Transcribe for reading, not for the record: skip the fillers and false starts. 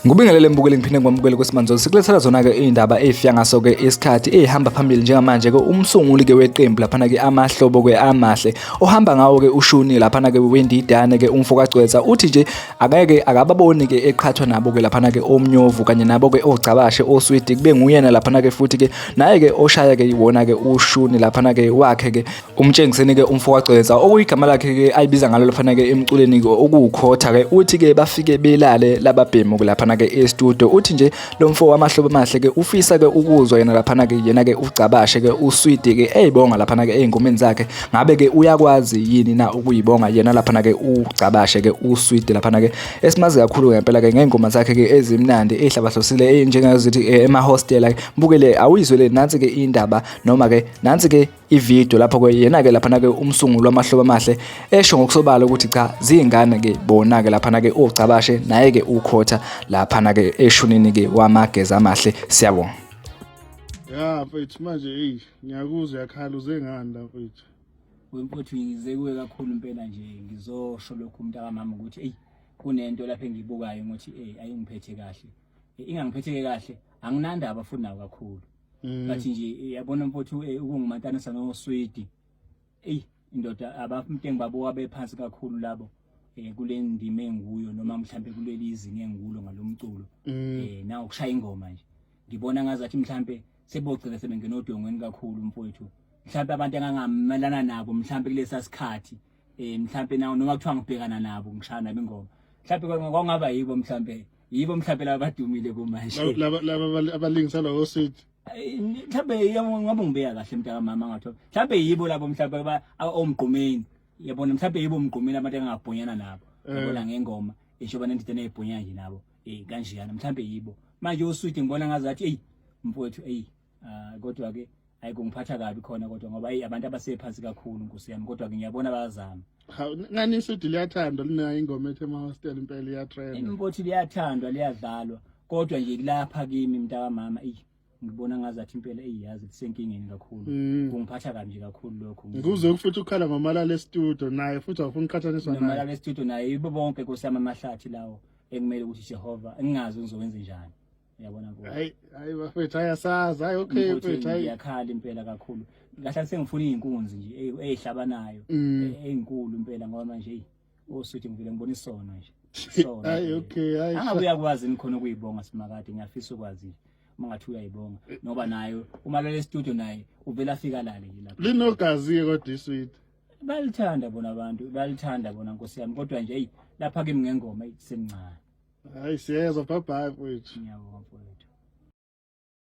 Ngubingelele mbukeli ngiphinde ngikwamukele kwesimanzolo sikulethela zona-ke iy'ndaba ey'fika ngaso-ke isikhathi ey'hamba phambili njengamanje-ke umsunguli-ke weqembu laphana-ke amahlobo-ke amahle ohamba ngawo-ke ushuni laphana-ke wendidane-ke umfo kagcwetha uthi nje akeke akababoni-ke eqhathwa nabo-ke laphana-ke omnyovu kanye nabo-ke ogcabashe oswidi kube nguyena laphana-ke futhi-ke naye-ke oshaya-ke wona-ke ushuni laphana-ke wakhe-ke umtshengiseni-ke umfo kagcwetha okuyigama lakhe-ke ayibiza ngalo laphana-ke emculeni-ke okuwukhotha-ke uthi-ke bafike belale lababhemu laphana-ke estudio uthi nje lo mfo wamahlobo amahle-ke ufisa-ke ukuzwa yena laphana-ke yena-ke ugcabashe-ke uswidi-ke eyibonga laphana-ke ey'ngomeni zakhe ngabe-ke uyakwazi yini na ukuyibonga yena laphana-ke ugcabashe-ke uswidi laphana-ke esimazi kakhulu ngempela-ke ngey'ngoma zakhe-ke ezimnandi ey'hlabahlosile ey'njengazithi eh, emahostela mbukele awuyizwele nansi-ke indaba noma-ke nansi-ke ividiyo lapho-ke yena-ke laphana-ke umsunguli wamahlobo amahle esho ngokusobala ukuthi cha ziyingane-ke bona-ke laphana-ke ogcabashe naye-ke ukhotha laphana-ke eshunini-ke wamageza amahle siyabonga ya mfethu manje eyi ngiyakuzwa uyakhala uze ngani la mfethu wemfowethu ngize kuwe kakhulu impela nje ngizosho lokhu umntakamama ukuthi eyi kunento lapha engiyibukayo ngothi eyi ayingiphethe kahle ingangiphethe kahle anginandaba futhi nawo kakhulu mm. but nje yabona mfowethu eh, ukungimatanisa noswidi eyi indoda abamuntu engibabuka bephansi kakhulu labo eh kule ndima enguyo noma mhlambe kuleli izinga engulo ngalomculo mm. eh na ukushaya ingoma nje ngibona ngazathi mhlambe sebogcina sebengena odongweni kakhulu mfowethu mhlambe abantu engangamelana nabo mhlambe kulesa sikhathi eh mhlambe nawo noma kuthiwa ngibhekana nabo ngishaya nabo ingoma mhlambe kwangaba yibo mhlambe yibo mhlambe laba badumile kumanje laba laba abalingisa lo oswidi mhlambe ngoba ngibeka kahle mntaka mama ngatho mhlambe yibo labo mhlambe omgqumeni yabona mhlambe yibo omgqumeni abantu engangabhonyana nabo eh. yabona ngengoma isho bana ndidane ebhonya nje nabo eh kanjeyana mhlambe yibo manje uswidi ngibona ngazathi ey mfowethu ey ah, kodwa ke hayi kungiphatha kabi khona kodwa ngoba eyi abantu abasephansi kakhulu nkosi yami kodwa ke ngiyabona bayazama Hawu ngani isudi liyathandwa linayo ingoma ethi emahostel impela iyatrend. Impothi liyathandwa liyadlalwa kodwa nje kulapha kimi mntakamama eyi ngibona ngazathi impela eyi yazi kusenkingeni kakhulu mm. kungiphatha kabi nje kakhulu lokho ngikuzwe futhi ukhala ngomalala estudio naye futhi awufuna uqhathaniswa naye nomalala estudio naye yibo bonke nkosi yami amahlathi lawo ekumele ukuthi Jehova ngingazi ngizowenza njani uyabona nkosi hayi hayi bafethu hayi asazi hayi okay mfethu hayi ngiyakhala impela kakhulu kahle sengifuna izinkunzi nje ezihlabanayo mm. ezinkulu impela ngoba manje hey osuthi ngivele ngibona isono nje isono hayi okay hayi angabe uyakwazi nikhona ukuyibonga simakade ngiyafisa ukwazi nje uma ngathi uyayibonga noba nayo uma lele studio naye uvela afika lale nje lapha linogazi ke kodwa isweet balithanda bona abantu balithanda bona nkosi yami kodwa nje hey lapha kimi ngengoma isemncane Hayi siyezwa bye bye mfowethu. Ngiyabonga mfowethu.